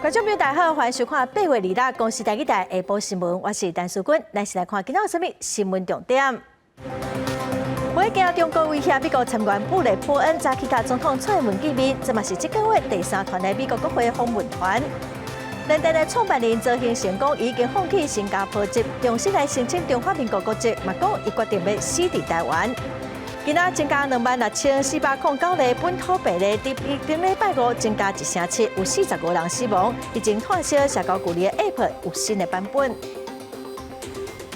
觀眾朋友大家好，歡迎收看8月26公視台語台下晡新聞，我是陳淑君，咱先來看今仔有啥物新聞重點。為驚中國威脅，美國參議員布雷波恩早起佮總統蔡英文見面，這嘛是這個月第三團的美國國會訪問團。聯電的創辦人曹興誠講，已經放棄新加坡籍，重新來申請中華民國國籍，嘛講伊決定欲死佇台灣。今仔增加26,409例本土病例，佇頂禮拜五增加一成七，有45人死亡。疫情炭燒社交距離的 App 有新的版本。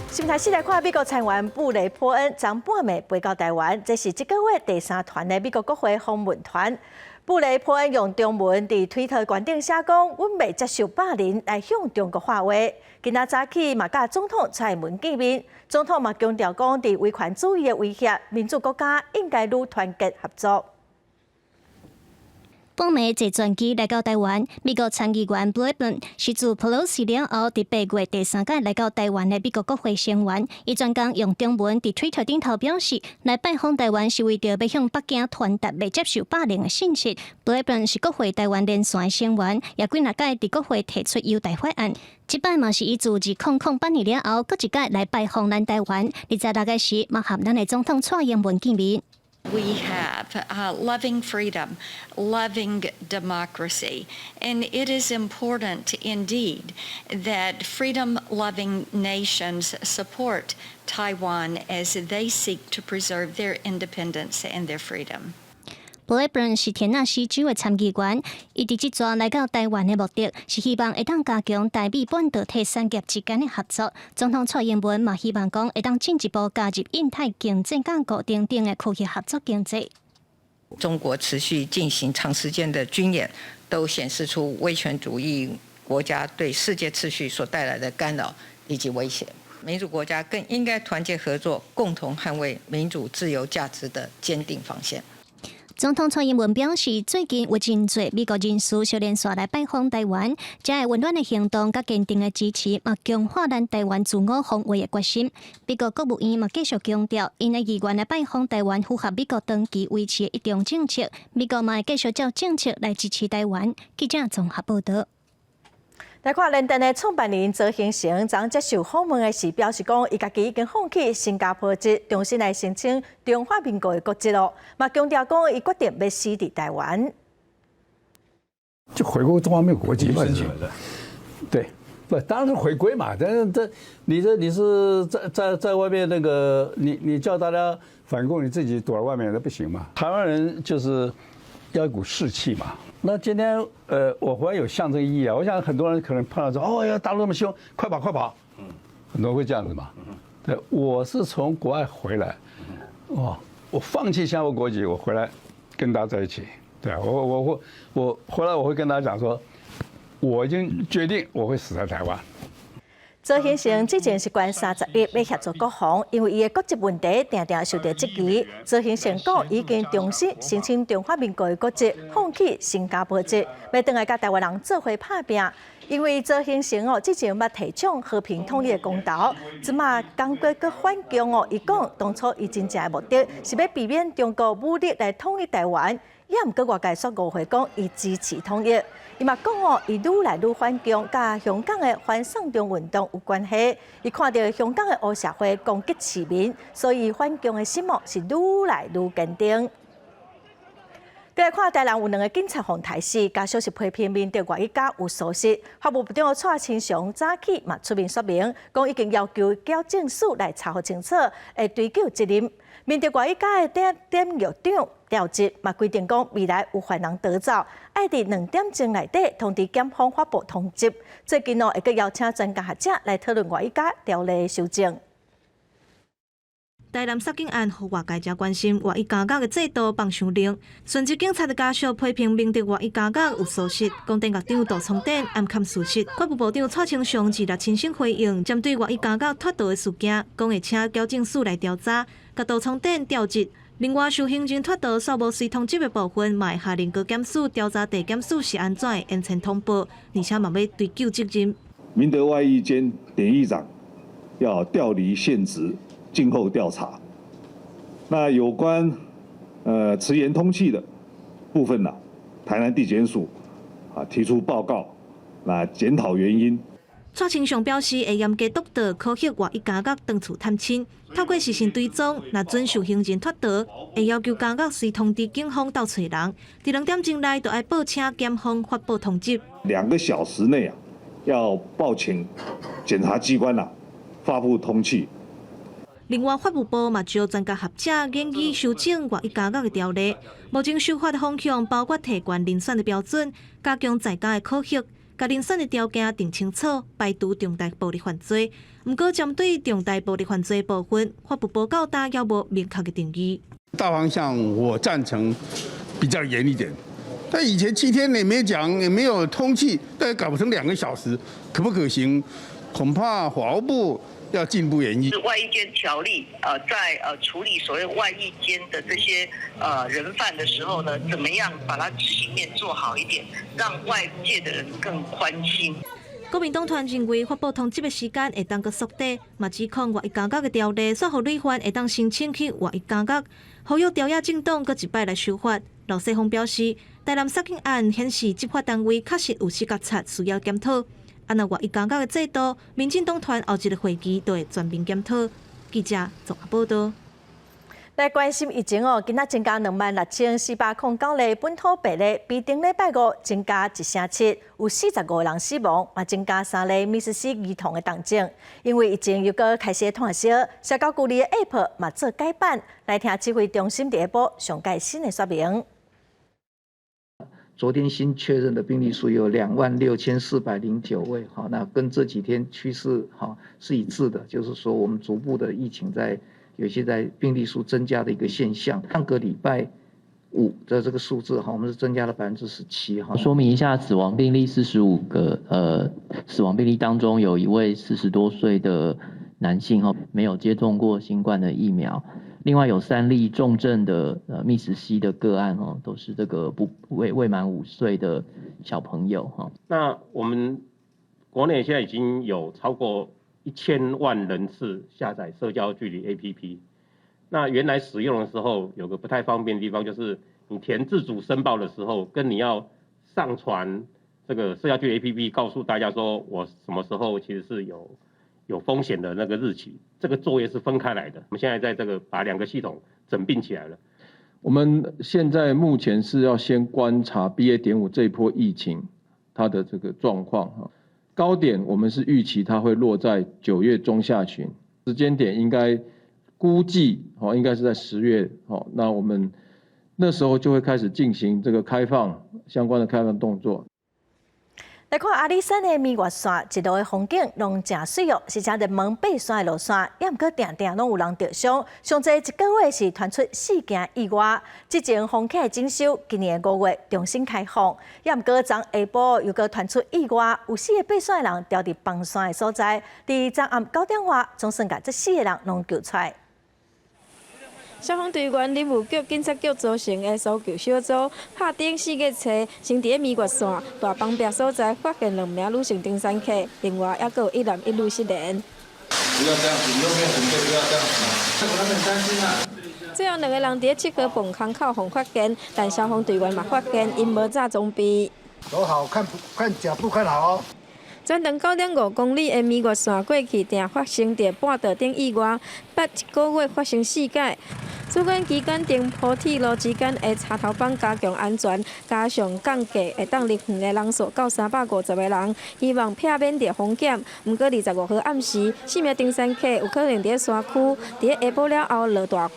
新聞開始來看，美國參議員布雷波恩昨半暝飛到台灣，這是這個月第三團的美國國會訪問團。布雷波恩用中文佇推特懸頂寫講：阮袂接受霸凌來向中國發話。今仔早起嘛佮總統蔡英文見面，總統嘛強調講，佇威權主義的威脅，民主國家應該愈團結合作。半暝坐專機來到台灣，美國參議員布雷本是自佩洛西了後，佇8月第三擺來到台灣的美國國會成員。伊專工用中文佇推特頂頭表示，來拜訪台灣是為著欲向北京傳達袂接受霸凌的信息。布雷本是國會台灣連線的成員，也幾若擺佇國會提出友台法案。這擺嘛是伊自2008年了後，閣一擺來拜訪咱台灣。26日時，嘛和咱的總統蔡英文見面。 We have loving freedom, loving democracy, and it is important indeed that freedom-loving nations support Taiwan as they seek to preserve their independence and their freedom. 布雷本是田納西州的參議員，伊佇這逝來到台灣的目的是希望會當加強台美半導體產業之間的合作。總統蔡英文嘛希望講會當進一步加入印太經濟架構等等的區域合作經濟。中國持續進行長時間的軍演，都顯示出威權主義國家對世界秩序所帶來的干擾以及威脅。民主國家更應該團結合作，共同捍衛民主自由價值的堅定防線。總統蔡英文表示，最近有真濟美國人士相連紲來拜訪台灣，這个溫暖的行動佮堅定的支持，嘛強化咱台灣自我防衛的決心。美國國務院嘛繼續強調，𪜶的議員來拜訪台灣，符合美國長期維持的一中政策。美國嘛會繼續照政策來支持台灣。記者綜合報道。來看聯電的創辦人曹興誠，昨接受訪問的時表示講，伊家己已經放棄新加坡籍，重新來申請中華民國的國籍囉。嘛強調講，伊決定欲死佇台灣。就回歸中華民國國籍嘛？對，不，當然是回歸嘛。但是這，你這你是在外面那個，你叫大家反共，你自己躲在外面那不行嘛。台灣人就是要一股士氣嘛。那今天，我回來有象徵意義啊！我想很多人可能碰到說，哦呀，大陸那麼兇，快跑快跑！很多人會這樣子嘛。對，我是從國外回來，哦，我放棄新加坡國籍，我回來跟大家在一起。對啊，我回來我會跟大家講說，我已經決定我會死在台灣。曹興誠之前是懸30日欲協助國防，因為伊的國籍問題定定受到質疑。曹興誠講已經重新申請中華民國的國籍，放棄新加坡籍，欲轉來佮台灣人做伙拍拚。因為曹興誠哦，之前捌提倡和平統一的公投，這馬講過閣反共哦，伊講當初伊真正的目的是欲避免中國武力來統一台灣，也毋過外界煞誤會講伊支持統一。伊嘛講哦，伊愈來愈反共，佮香港的反送中運動有關係。伊看著香港的黑社會攻擊市民，所以反共的心哦是愈來愈堅定。閣來看台南有兩个警察予刣死，家屬是批評明德外語家有疏失。法務部長蔡清祥早起嘛出面說明，講已經要求矯正署來查予清楚，會追究責任。明德外語家的典典獄長調職，嘛規定講未來有犯人逃走，愛佇2點鐘內底通知檢方發布通緝。最近哦，會閣邀請專家學者來討論外語家條例修正。台南殺警案，予外界誠關心，外語監獄的制度放傷冷。殉職警察的家屬批評明德外語監獄有疏失，講典獄長杜聰典暗崁事實。法務部長蔡清祥二六親身回應，針對外語監獄脫逃的事件，講會請矯正署來調查，共杜聰典調職。另外，受刑人脫逃煞無隨通緝的部分，嘛會下令高檢署調查地檢署是按怎會延遲通報，而且嘛欲追究責任。明德外役監典獄長要調離現職。靜候調查。那有關遲延通緝的部分呢，台南地檢署啊提出報告，來檢討原因。蔡清祥表示，會嚴格督導考核外役監獄轉厝探親，透過視訊追蹤，若準受刑人脫逃，會要求監獄隨通知警方鬥揣人，佇2點鐘內就愛報請檢方發布通緝。 2個小時內啊，要報請檢察機關啊發布通緝。另外，法務部嘛召專家學者研議修正外役監獄的條例，目前修法的方向包括提懸遴選的標準，加強在監的考核，共遴選的條件定清楚，排除重大暴力犯罪。毋過，針對重大暴力犯罪部分，法務部到今猶無明確的定義。大方向我贊成比較嚴一點，但以前7天也沒講，也沒有通緝，但搞不成2個小時，可不可行？恐怕法務部要進一步研議。外役監條例，在處理所謂外役監的這些人犯的時候呢，怎麼樣把它執行面做好一點，讓外界的人更寬心。國民黨團認為發布通緝的時間會當閣縮短，嘛指控外役監獄的條例，煞予累犯會當申請去外役監獄，呼籲朝野政黨閣一擺來修法。劉世鋒表示，台南殺警案顯示執法單位確實有失覺察，需要檢討。啊，若外役監獄的制度，民進黨團後一個會期都會全面檢討。記者綜合報道。來關心疫情哦，今仔增加26,409例本土病例，比頂禮拜五增加一成七，有45個人死亡，嘛增加三例瀕死兒童的重症。因為疫情又閣開始退燒，社交距離的 App 嘛做改版，來聽指揮中心佇下晡上蓋新的說明。昨天新確認的病例數有26,409位，好，那跟這幾天趨勢哈是一致的，就是說我們逐步的疫情在有些在病例數增加的一個現象。上個禮拜五的這個數字哈，我們是增加了17%哈。說明一下，死亡病例45個，死亡病例當中有一位40多歲的男性哈，沒有接種過新冠的疫苗。另外有三例重症的覓食C的個案哦，都是這個不未滿5歲的小朋友哈。那我們國內現在已經有超過1000萬人次下載社交距離 APP。那原來使用的時候有個不太方便的地方，就是你填自主申報的時候，跟你要上傳這個社交距離 APP，告訴大家說我什麼時候其實是有風險的那個日期，這個作業是分開來的。我們現在在這個把兩個系統整併起來了。我們現在目前是要先觀察 BA.5這一波疫情它的這個狀況哈。高點我們是預期它會落在9月中下旬，時間點應該估計哦應該是在10月哦。那我們那時候就會開始進行這個開放相關的開放動作。來看阿里山的彌月山，一路的風景攏誠媠哦，是誠熱門爬山的路線，猶毋過定定攏有人著傷。上濟一個月是傳出四件意外。之前封起來整修，今年5月重新開放，猶毋過昨下晡又閣傳出意外，有四個爬山的人牢佇崩山的所在，佇昨暗9點外，總算共這四個人攏救出來。消防隊員、林務局、警察局組成的搜救小組，拍頂4月初，先佇咧彌月山大崩壁所在發現兩名女性登山客，另外猶閣有一男一女失聯。不要這樣子，你又沒有準備，不要這樣子。我很擔心啊。最後兩個人佇7號崩坑口予發現，但消防隊員嘛發現𪜶無紮裝備。走好看，看腳步看好哦。全長9.5公里的彌月山過去，定發生著半道頂意外，捌一個月發生四擺。主管機關頂埔鐵路之間的插頭枋加強安全，加上降低會當入園的人數到350個人，希望避免著風險。毋過25號暗時，四名登山客有可能佇山區，佇下晡了後落大雨，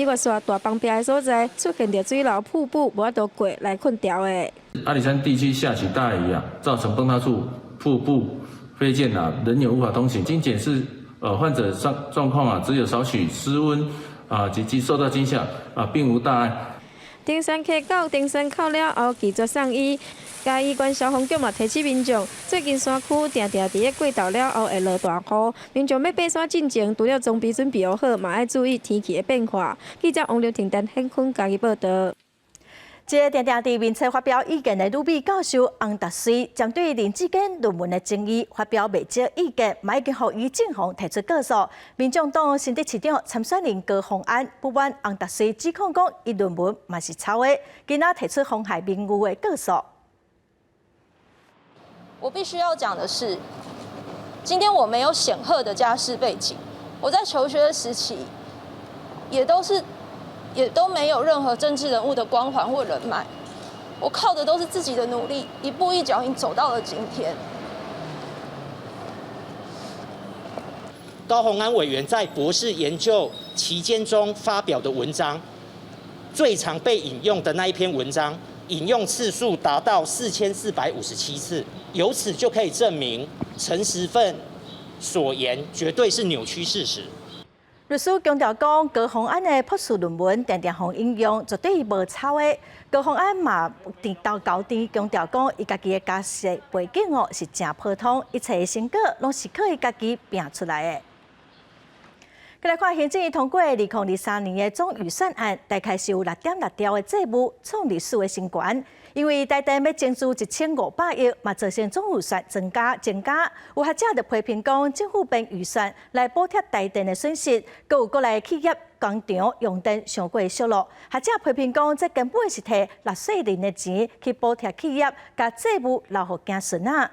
彌月山大崩壁的所在出現著水流瀑布，無法度過來困牢的。阿里山地區下起大雨啊，造成崩塌處瀑布飛濺啊，人員無法通行。經檢視，患者狀況啊，只有少許失溫啊，及受到驚嚇啊，並無大礙。登山客到登山口了後，拒絕送醫。嘉義縣消防局嘛提醒民眾，最近山區定定佇咧過晝了後會落大雨，民眾欲爬山進前，除了裝備準備好，嘛愛注意天氣的變化。記者王劉婷、陳顯坤嘉義報道。這個定定佇面冊發表意見的女美教授翁達瑞，針對林志堅論文的爭議發表袂少意見，嘛已經予伊正方提出告訴。民眾黨新竹市長參選人高虹安不滿翁達瑞指控講，伊論文嘛是抄的，今仔提出妨害名譽的告訴。我必須要講的是，今天我沒有顯赫的家世背景，我在求學的時期，也都沒有任何政治人物的光環或人脈，我靠的都是自己的努力，一步一腳印走到了今天。高虹安委員在博士研究期間中發表的文章，最常被引用的那一篇文章，引用次數達到4457次，由此就可以證明陳時奮所言絕對是扭曲事實。律師強調講，高虹安的博士論文定定予引用，絕對無抄的。高虹安嘛佇到高庭強調講，伊家己的家世背景哦是誠普通，一切的成果攏是靠伊家己拚出來的。閣來看行政院通過2023年的總預算案，大概是有6.6兆的債務創歷史的新高。因為台電欲增資1500億，嘛造成總預算增加增加。有學者就批評講，政府編預算來補貼台電的損失，閣有國內企業工廠用電傷過俗囉。學者批評講，這根本是提納稅人的錢去補貼企業，共債務留予子孫仔。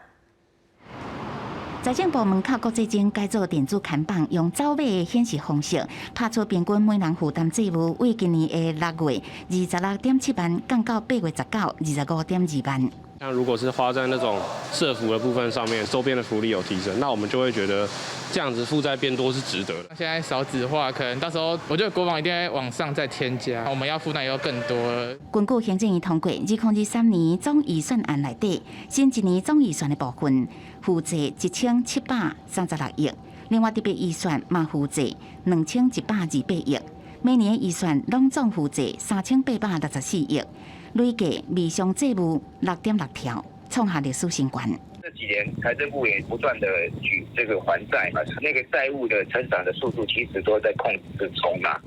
財政部門口國際間改做電子看板，用走馬的顯示方式，拍出平均每人負擔債務，為今年的6月26.7萬，降到8月1925.2萬。像如果是花在那種社福的部分上面，周邊的福利有提升，那我們就會覺得這樣子負債變多是值得的。現在少子化，可能到時候我覺得國防一定會往上再添加，我們要負擔又更多了。根據行政院通過2023年總預算案內底，新一年總預算的部分負債1736億，另外特別預算嘛負債2128億，每年預算攏總負債3864億。累計未償債務6.6兆，創下歷史新高。這幾年財政部也不斷的舉這個還債嘛，那個債務的成長的速度其實都在控制中啦。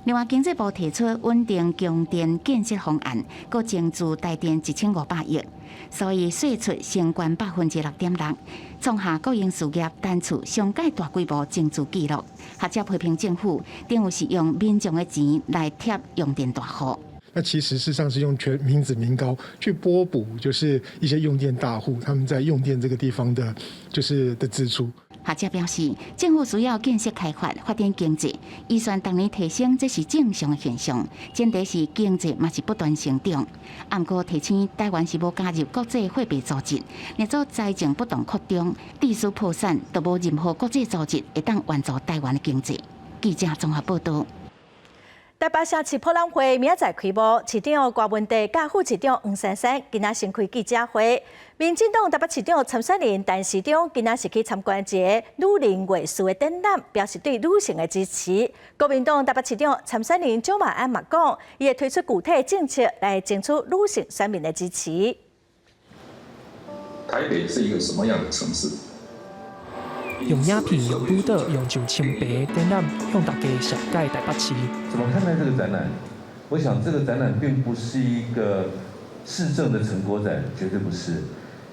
另外，經濟部提出穩定供電建設方案，閣增資台電1500億，所以稅出升懸6.6%，創下國營事業單次上蓋大規模增資紀錄。學者批評政府，等於是用民眾的錢來貼用電大戶。那其實事實上是用全民脂民膏去撥補，就是一些用電大戶他們在用電這個地方的，就是的支出。學者表示，政府需要建設開發、發展經濟，預算逐年提升，這是正常的現象。前提是經濟嘛是不斷成長。毋過提醒台灣是無加入國際貨幣組織，若做財政不斷擴張，致使破產，都無任何國際組織會當援助台灣的經濟。記者綜合報道。台北城市博覽會明仔載開幕，市長柯文哲佮副市長黃珊珊今仔先開記者會。民進黨台北市長參選人陳時中今仔是去參觀一個女人藝術的展覽，表示對女性的支持。國民黨台北市長參選人蔣萬安嘛講，伊會推出具體政策來爭取女性選民的支持。台北是一個什麼樣的城市？用影片、用舞蹈、用上青白展覽，向大家紹介台北市。怎麼看待這個展覽？我想這個展覽並不是一個市政的成果展，絕對不是。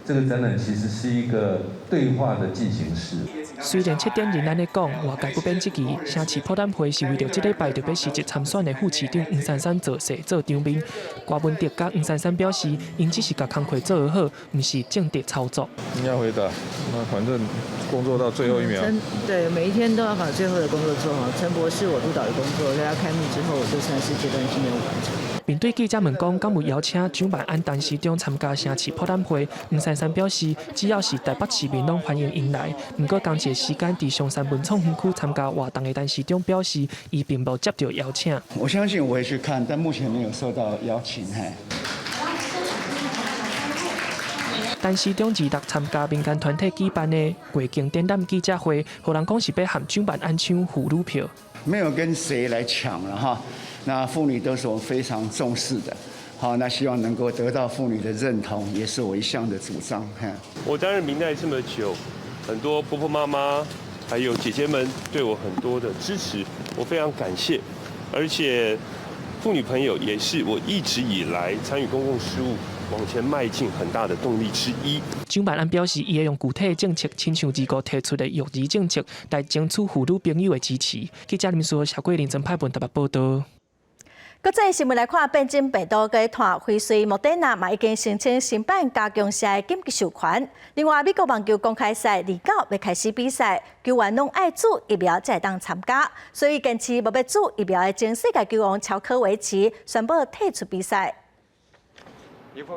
這個展覽其實是一個對話的進行式。雖然策展人按呢講，外界不免質疑，城市博覽會是為著這禮拜就欲辭職參選的副市長黃珊珊造勢做場面。柯文哲佮黃珊珊表示，𪜶只是共工課做好，毋是政治操作。應該回答，那反正工作到最後一秒。對，每一天都要把最後的工作做好。陳博士我督導的工作，在他開幕之後，我就算是階段性任務完成。面對記者問講，敢有邀請蔣萬安陳時中參加城市博覽會，黃珊珊表示，只要是台北市民，攏歡迎𪜶來。毋過仝一個時間，佇松山文創園區參加活動的陳時中表示，伊並無接到邀請。我相信我會去看，但目前沒有收到邀請。嘿。陳時中二六參加民間團體舉辦的過境展覽記者會，予人講是欲和蔣萬安搶婦女票。沒有跟誰來搶了哈，那婦女都是我非常重視的，好，那希望能夠得到婦女的認同，也是我一向的主張。我擔任民代這麼久，很多婆婆媽媽還有姐姐們對我很多的支持，我非常感謝。而且婦女朋友也是我一直以來參與公共事務往前邁進很大的動力之一。蔣萬安表示，伊會用具體政策，親像二五提出的育兒政策，來爭取婦女朋友的支持。記者林書豪、謝桂林、曾派文台北報道。國際新聞來看，變種病毒嘅團輝瑞莫德納嘛已經申請新版加強劑的緊急授權。另外，美國網球公開賽29欲開始比賽，球員攏愛注疫苗才會當參加，所以堅持無欲注疫苗的前世界球王喬科維奇宣布退出比賽。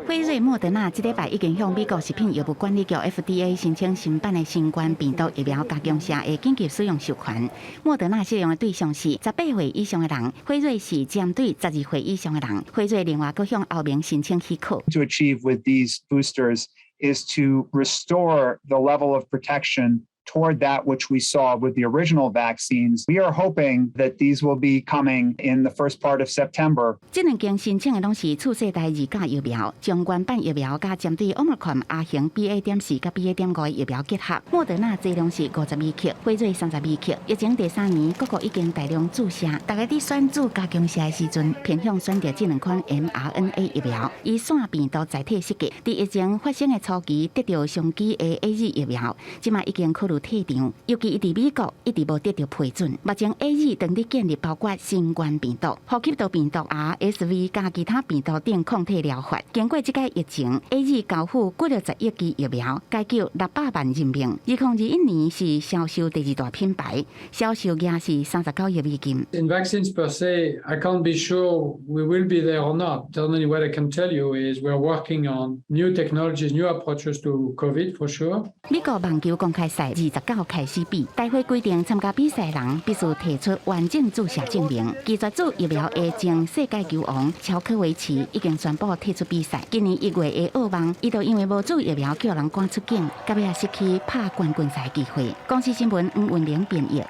輝瑞莫德納這禮拜已經向美國食品藥物管理局 FDA 申請新版的新冠病毒疫苗加強劑的緊急使用授權。莫德納適用的對象是18歲以上的人，輝瑞是針對12歲以上的人。輝瑞另外閣向歐盟申請許可。 To achieve with these boosters is to restore the level of protection toward that which we saw with the original vaccines. We are hoping that these will be coming in the first part of September. 這兩間申請的攏是次世代二價疫苗，將原版疫苗佮針對 Omicron 亞型 BA.4佮 BA.5的疫苗結合。莫德納劑量是50微克，輝瑞32微克。疫情第三年，各國已經大量注射。大家佇選注加強劑的時陣，偏向選擇這兩款 mRNA 疫苗，以腺病毒載體設計。佇疫情發生的初期得著商機的 AZ 疫苗，這馬已經考慮退場，尤其伊佇美國一直無得著批准。目前 AZ 正佇建立包括新冠病毒、呼吸道病毒 RSV 佮其他病毒等抗體療法。經過這擺疫情，AZ 交付幾60億劑疫苗，解救600萬人命。2021年是銷售第二大品牌，銷售額是39億美金。 In vaccines per se, I can't be sure we will be there or not. Certainly, what I can tell you is we're working on new technologies, new approaches to COVID for sure. 美國網球公開賽29開始比，大會規定參加比賽人必須提出完整注射證明。拒絕注疫苗的前世界球王喬科維奇已經宣布退出比賽。今年1月的澳網，伊就因為無注疫苗予人趕出境，到尾仔失去拍冠軍賽機會。公視新聞黃文玲編譯。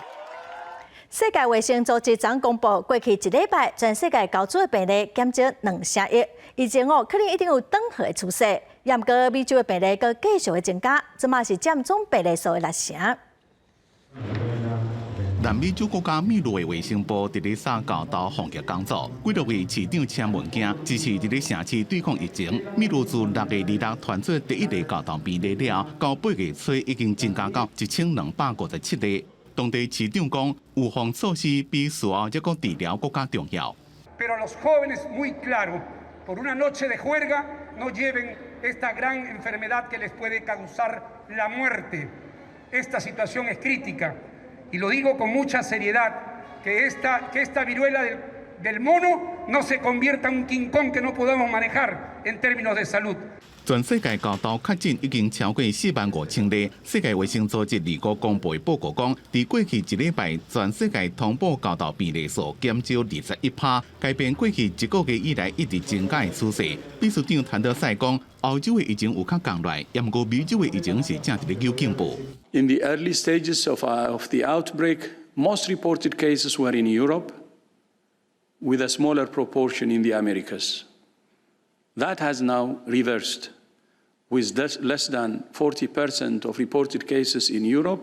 世界衛生組織昨公布，過去一禮拜全世界交注的病例減少2成億，疫情哦可能已經有轉好的趨勢。毋過美洲的病例閣繼續的增加，這馬是佔總病例數的六成。南美洲國家秘魯的衛生部佇咧撒教導防疫工作，幾落位市長簽文件支持佇咧城市對抗疫情。秘魯自6月26傳出第一例猴痘病例了，到8月初已經增加到1257例。當地市長講，預防措施比事後這個治療閣較重要。 Pero a los jóvenes muy claro, por una noche de juerga no lleven esta gran enfermedad que les puede causar la muerte. Esta situación es crítica y lo digo con mucha seriedad, que esta viruela del mono no se convierta en un King Kong que no podamos manejar en términos de salud. 全世界猴痘確診已經超過4萬5千例。世界衛生組織25公布的報告講，佇過去一禮拜，全世界通報猴痘病例數減少21%，改變過去一個月以來一直增加的趨勢。秘書長譚德塞講，歐洲的疫情有較降落來，毋過美洲的疫情是正佇咧有進步。 In the early stages of the outbreak, most reported cases were in Europe, with a smaller proportion in the Americas. That has now reversed, with less than 40% of reported cases in Europe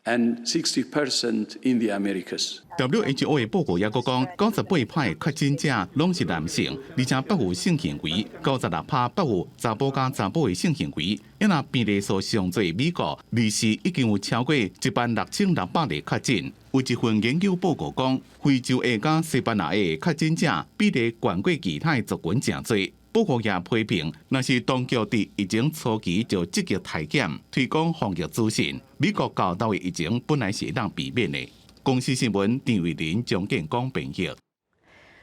and 60% in the Americas. WHO 的報告也閣講，98%的確診者攏是男性，而且捌有性行為；96%捌有查埔佮查某的性行為。因若病例數上濟美國，24已經有超過1萬6600例確診。有一份研究報告講，非洲裔佮西班牙裔確診者比例懸過其他的族群誠濟。報告也批評，若是當局佇疫情初期就積極篩檢、推廣防疫資訊，美國猴痘的疫情本來是會當避免的。公視新聞陳慧琳、張建光編譯。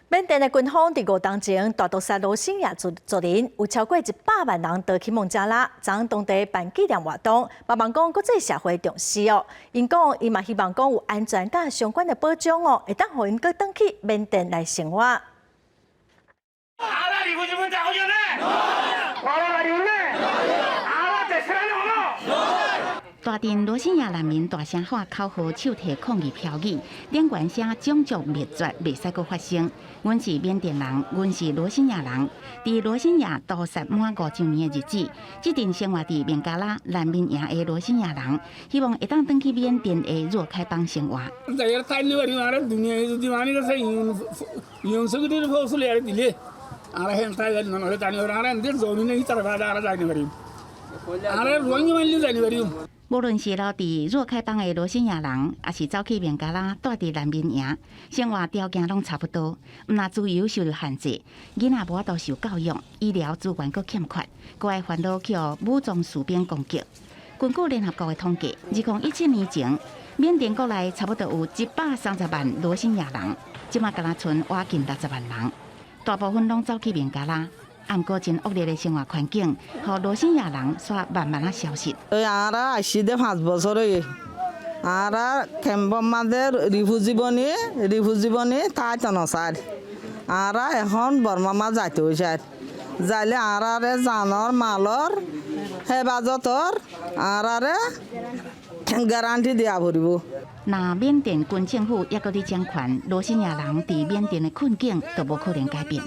緬甸的軍方佇五當前大屠殺羅興亞族族人，有超過100萬人逃去孟加拉，昨當地辦紀念活動，嘛望講國際社會重視哦。𪜶講，𪜶嘛希望講有安全佮相關的保障哦，會當予𪜶閣轉去緬甸來生活。大鎮羅興亞難民大聲喊口號，手提抗議標語，頂懸寫種族滅絕袂使閣發生。阮是緬甸人，阮是羅興亞人。佇羅興亞屠殺滿5週年的日子，這陣生活佇孟加拉難民營的羅興亞人，希望會當轉去緬甸的若開邦生活。無論是留佇若開邦的羅興亞人，抑是走去孟加拉蹛佇難民營，生活條件攏差不多，毋但自由受著限制，囡仔無法度受教育，醫療資源閣欠缺，閣愛煩惱去予武裝士兵攻擊。根據聯合國的統計，2017年前，緬甸國內差不多有130萬羅興亞人，這馬干焦賰倚近60萬人，大部分攏走去孟加拉。毋過真惡劣的生活環境，予羅興亞人煞慢慢仔消失。 আরা আসিতে 5 বছর হয়ে আরা ক্যাম্প মাঝে রিফিউজি বনি রিফিউজি বনি তাই তো নসার আরা এখন বর্মা মা যাইতে হয়েছে যাইলে আরারে জানর মালর হেফাজতর আরারে গ্যারান্টি দিয়া পড়ব। 若緬甸軍政府猶閣佇掌權，羅興亞人佇緬甸的困境就無可能改變。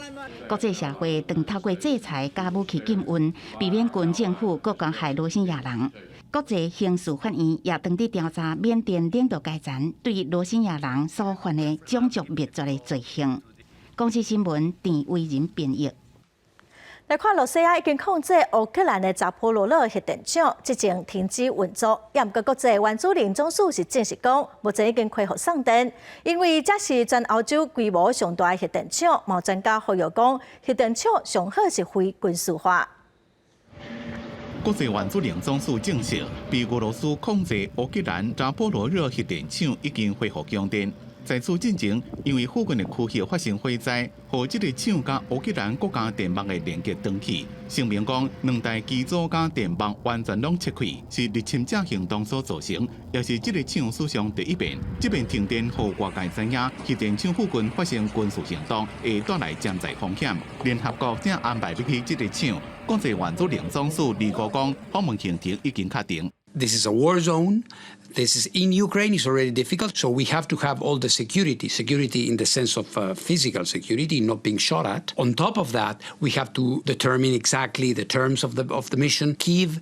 國際社會當透過制裁佮武器禁運，避免軍政府閣加害羅興亞人。國際刑事法院也當佇調查緬甸領導階層對羅興亞人所犯的種族滅絕的罪行。公視新聞鄭惟仁編譯。來看，羅西亞已經控制烏克蘭的扎波羅熱核電廠，這陣停止運作。也毋過國際原子能總署是證實講，目前已經恢復送電。因為這是全歐洲規模上大的核電廠，嘛有專家呼籲講，核電廠上好是非軍事化。國際原子能總署證實，被俄羅斯控制烏克蘭扎波羅熱核電廠已經恢復供電。在此進前，因為附近的區域發生火災，予這个廠佮烏克蘭國家電網的連結斷去。聲明講，兩台機組佮電網完全攏切開，是入侵者行動所造成，也是這个廠史上第一遍。這遍停電予外界知影，核電廠附近發生軍事行動會帶來潛在風險。聯合國正安排欲去這个廠。國際原子能總署預估講，訪問行程已經確定。 This is a war zone. This is in Ukraine is already difficult, so we have to have all the security, security in the sense of physical security, not being shot at. On top of that, we have to determine exactly the terms of the mission. Kiev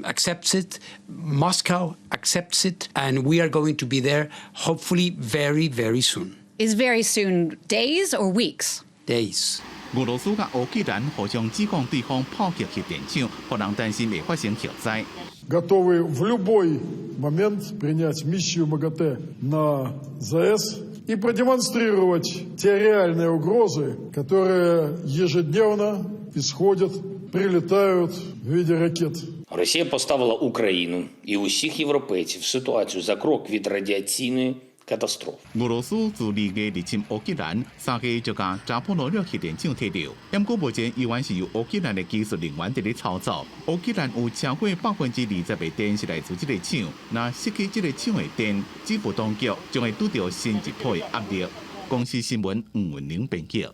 accepts it, Moscow accepts it, and we are going to be there hopefully very, very soon. Is very soon days or weeks? Days. 俄羅斯佮烏克蘭互相指控對方炮擊核電廠，予人擔心會發生核災。 Готовы в любой момент принять миссию МАГАТЭ на ЗАЭС и продемонстрировать те реальные угрозы, которые ежедневно исходят, прилетают в виде ракет. Росія поставила Україну і усіх європейців в ситуацію за крок від радіаційної катастрофи. 俄羅斯自2月入侵烏克蘭，3月就共扎波羅熱核電廠提著。毋過目前依然是由烏克蘭的技術人員佇咧操作。烏克蘭有超過20%的電是來自這个廠，若失去這个廠的電，基輔當局將會拄著新一波的壓力。公視新聞吳文玲編輯。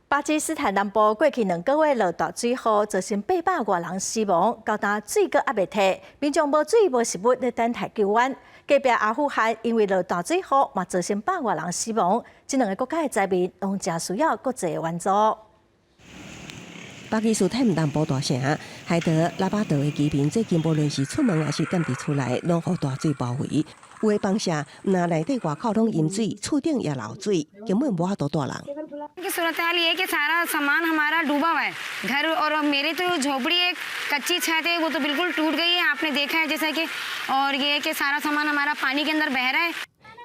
巴基斯坦南部過去2個月落大水雨，造成800外人死亡，到今水閣猶未退，民眾無水無食物咧等待救援。隔壁阿富汗因為落大水雨，嘛造成百外人死亡。這兩个國家的災民攏誠需要國際援助。巴基斯坦南部大城海德拉巴德的居民最近無論是出門抑是踮佇厝內，攏予大水包圍。有的房舍毋但內底外口攏淹水，厝頂也漏水，根本無法度蹛人。 सूरत हाल ये है कि सारा सामान हमारा डूबा हुआ है, घर और मेरे तो झोपड़ी एक कच्ची छत है, वो तो बिल्कुल टूट गई है, आपने देखा है जैसा कि और ये है कि सारा सामान हमारा पानी के अंदर बह रहा है。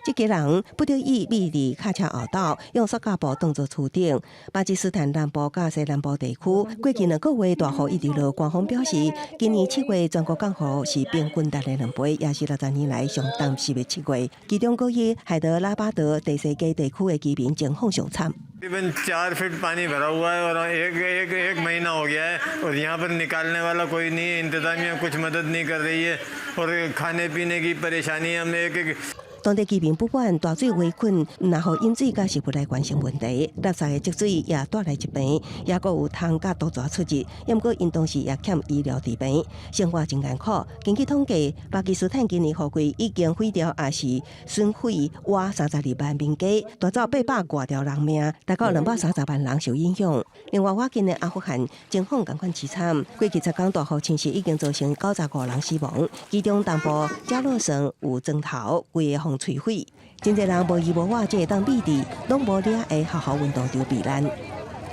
這家人不得已避佇卡車後斗，用塑膠布當作厝頂。巴基斯坦南部佮西南部地區過去2個月大雨一直落，官方表示，今年7月全國降雨是平均值的2倍，也是60年來上乾濕的7月。其中閣以海德拉巴德第西街地區的居民情況上慘。 तकरीबन 4 फीट पानी भरा हुआ है और एक एक एक महीना हो गया है और यहाँ पर निकालने वाला कोई नहीं है। इंतजामिया कुछ मदद नहीं कर रही है और खाने पीने की परेशानी हमने एक एक 當地居民不滿大水圍困，毋但予飲水佮食物來源成問題，垃圾的積水也帶來疾病，抑閣有蟲佮毒蛇出入。毋過𪜶當時也欠醫療治病，生活真艱苦。根據統計，巴基斯坦今年雨季已經毀掉抑是損毀倚32萬民家，帶走800外條人命，大概230萬人受影響。另外，倚近的阿富汗情況仝款淒慘，過去10工大雨侵襲已經造成95人死亡，其中東部加洛省有磚頭規个予摧毀，真濟人無依無倚，只會當避佇攏無遮的學校運動場避難。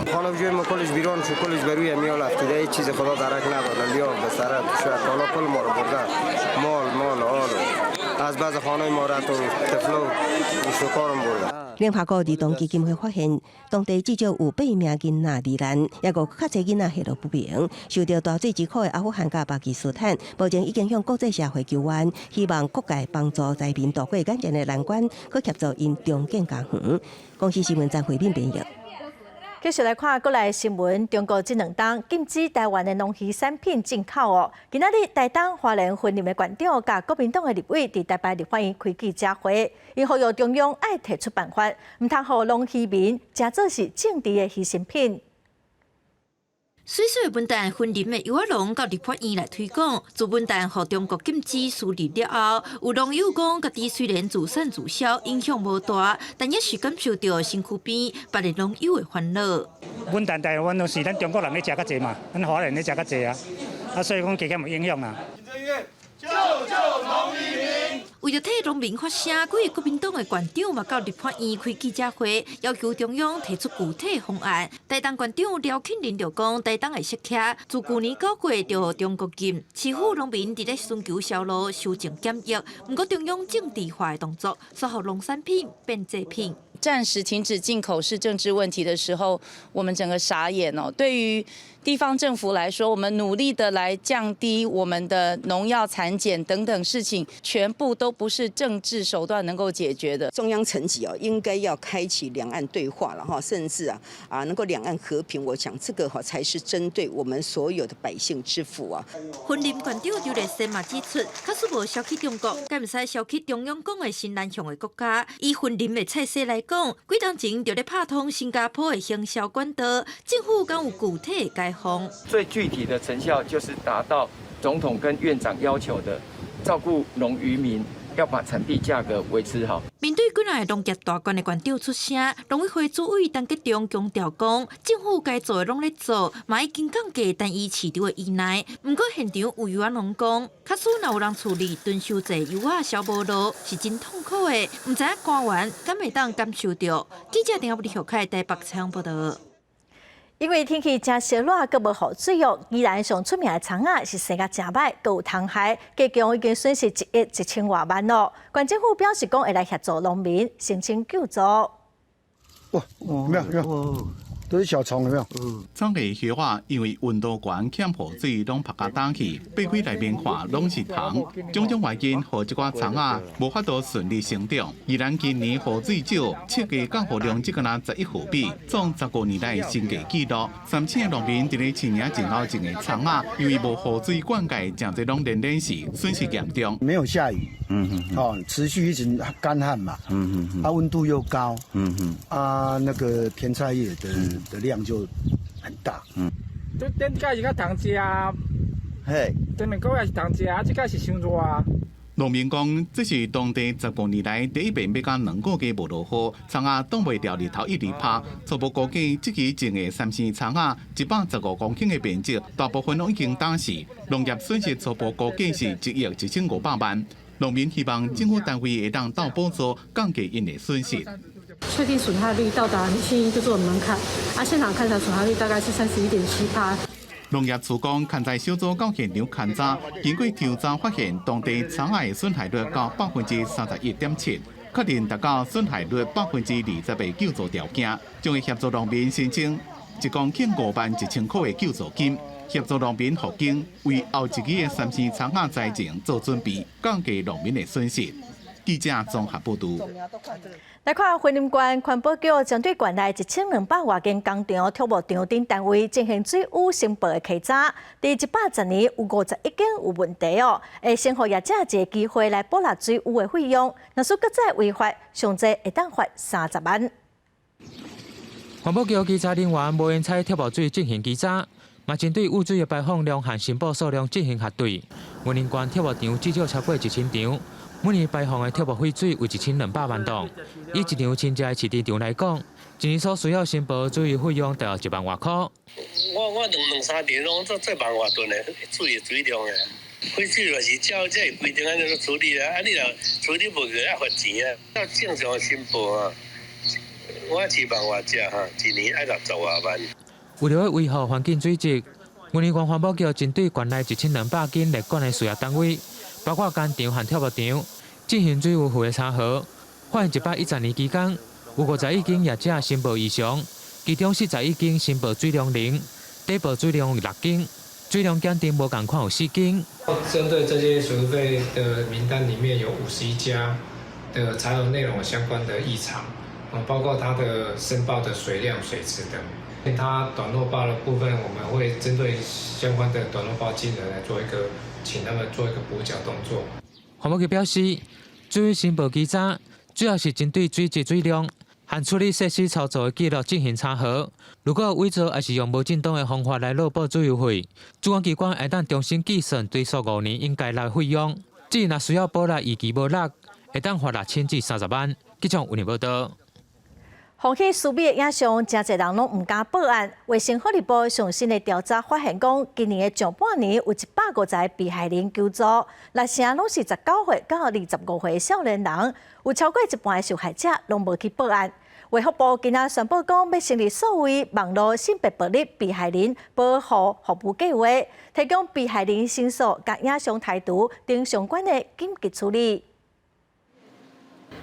خانه جوی ما کلش ویران شد، کلش بروی میال افتیده. هیچ چیز خدا درک ندادن. بیا بستره شاید حالا کل ما رو بردن، مال مال آل از بعض خانه ما را تو طفلو شکارم بردن。聯合國兒童基金會發現，當地至少有八名囡仔罹難，抑閣較濟囡仔下落不明。受著大水之苦的阿富汗佮巴基斯坦，目前已經向國際社會求援，希望各界幫助災民渡過眼前的難關，閣協助𪜶重建家園。公視新聞張惠敏編譯。繼續來看國內新聞，中國這兩冬禁止台灣的農漁產品進口哦。今仔日台東花蓮雲林的縣長佮國民黨的立委佇台北立法院開記者會，𪜶呼籲中央愛提出辦法，毋通予農漁民食做是政治的犧牲品。媠媠的文旦，雲林的柚仔農到立法院來推廣，自文旦予中國禁止輸入了後，有農友講，家己雖然自產自銷，影響無大，但也是感受著身軀邊別个農友的煩惱。文旦台灣攏是咱中國人咧食較濟嘛，咱華人咧食較濟啊，啊所以講加減有影響啊。救救農漁民！為著替農民發聲，幾个國民黨的縣長嘛到立法院開記者會，要求中央提出具體方案。台東縣長廖慶林就講，台東的釋茄自舊年9月就予中國禁，市府農民佇咧尋求銷路，修正檢疫。毋過中央政治化的動作，煞予農產品變祭品。暫時停止進口是政治問題的時候，我們整個傻眼哦。對於地方政府來說，我們努力的來降低我們的農藥殘檢等等事情，全部都不是政治手段能夠解決的。中央層級哦，應該要開啟兩岸對話了哈，甚至啊能夠兩岸和平，我想這個哈才是針對我們所有的百姓之福啊。雲林縣長劉麗珊嘛指出，假使無銷去中國，敢會使銷去中央講的新南向的國家？以雲林的菜色來講，幾冬前就咧拍通新加坡的行銷管道，政府敢有具體的解方？最具體的成效就是達到總統跟院長要求的，照顧農漁民，要把產地價格維持好。面對幾若个農業大縣的縣長出聲，農委會主委陳吉仲強調講，政府該做的攏咧做，嘛已經降低單一市場的依賴。毋過現場有柚仔農講，假使若有人厝裡囤傷濟柚仔銷無路，是真痛苦的。毋知影官員敢會當感受著。記者丁阿布里台北採訪報導。因為天氣誠燒熱，閣無雨水哦。宜蘭上出名的蔥仔是生甲誠䆀，閣有蟲害，加共已經損失1億1千外萬咯。縣政府表示講會來協助農民申請救助。哇，有沒有？有沒有？都是小蟲，有沒有？嗯。蔥的葉仔因為溫度懸，欠雨水，攏曝甲焦去，擘開內面看攏是蟲。種種原因，予這寡蔥仔無法度順利成長。宜蘭今年雨水少，測計降雨量只敢若11毫米，創15年來新低紀錄。3千个農民佇咧飼營前後種的蔥仔，因為無雨水灌溉，誠濟攏連連死，損失嚴重。沒有下雨，哦，持續一直乾旱嘛，啊，溫度又高，啊，那個甜菜葉的量就很大。這頂擺是較通食，嘿，頂兩個月是通食，啊，這擺是傷熱啊。農民講，這是當地15年來第一遍欲甲2個月無落雨，蔥仔擋袂牢日頭一直曬。初步估計，這期種的三星蔥仔115公頃的面積，大部分攏已經焦死，農業損失初步估計是1億1500萬。農民希望政府單位會當鬥補助，降低𪜶的損失。確定損害率到達信義就做門檻，啊，現場看起來損害率大概是31.7%。農業處講，勘災小組到現場勘查，經過調查發現，當地蔥仔的損害率到31.7%，確認達到損害率20%的救助條件，將會協助農民申請1公頃5萬1千塊的救助金，協助農民復耕，為後一季的三星蔥仔災情做準備，降低農民的損失。記者綜合報導。來看雲林縣環保局針對縣內1200外間工廠、土木場等單位進行水污申報的稽查，佇110年有51間有問題哦，會先予業者一個機會來補納水污的費用，若是閣再違法，上濟會當罰30萬。環保局稽查人員無緣採鐵木水進行稽查，嘛針對污水的排放量和申報數量進行核對。雲林縣鐵木場至少超過1000場。每年排放的鐵木廢水為1200萬噸，以一場清潔的飼豬場來講，一年所需要申報水費用大約1萬外箍。我兩兩三年攏做做萬外噸的水的水量的，廢水就是照這個規定按呢處理啊，啊你若處理無過愛罰錢啊，照正常申報啊，我是網外食哈，一年愛60外萬。為著欲維護環境水質，雲林縣環保局針對縣內1200間列管的事業單位，包括工廠和跳木場，進行水污費的查核，發現110年期間，有51間業者申報異常，其中41間申報水量零，底報水量六間，水量檢定無仝款有四間。針對這些水污費的名單裡面有51家的查核內容相關的異常，包括它的申報的水量、水質等。它短漏報的部分，我們會針對相關的短漏報金額來做一個，請他們做一個補繳動作。環保局表示，水申報稽查主要是針對水質水量和處理設施操作的記錄進行查核。如果有偽造抑是用無正當的方法來漏報水污費，主管機關會當重新計算追溯5年應該納的費用。至於若需要補納逾期無納，會當罰6000至30萬。記者為您報道。防起私密的影像，誠濟人攏毋敢報案。衛生福利部上新的調查發現，講今年的上半年有150個被害人求助，六成攏是19歲到25歲的少年人，有超過一半的受害者攏無去報案。衛福部今仔宣布講，欲成立所謂網路性別暴力被害人保護服務計劃，提供被害人申訴佮影像提除等相關的緊急處理。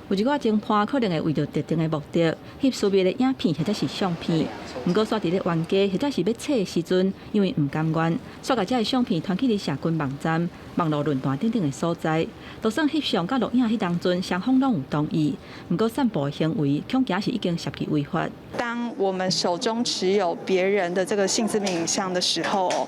有一寡偵犯可能會為著特定的目的，翕私密的影片或者是相片。毋過，煞佇咧冤家或者是欲冊的時陣，因為毋甘願，煞共這个相片傳去佇社群網站、網路論壇等等的所在。就算翕相佮錄影彼當陣，雙方攏有同意，毋過散布的行為恐驚是已經涉及違法。當我們手中持有別人的這個性私密影像的時候，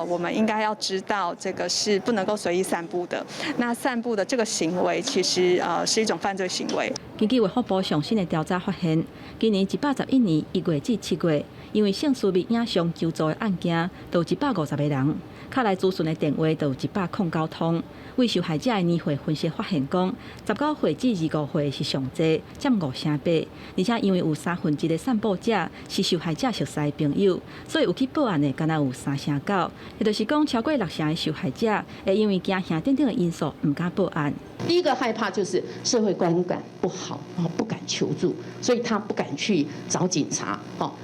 我們應該要知道這個是不能夠隨意散布的。那散布的這個行為，其實是一種犯罪行為。根據衛福部上新的調查發現，今年111年1月至7月，因為性私密影像求助的案件，就有150個人，敲來諮詢的電話就有109通。為受害者的年歲分析發現，講19歲至25歲是上濟，佔5成8，而且因為有1/3的散布者是受害者熟似的朋友，所以有去報案的，干焦有3成9，也就是講超過六成的受害者會因為驚嚇等等的因素，毋敢報案。第一個害怕就是社會觀感不好，不敢求助，所以他不敢去找警察。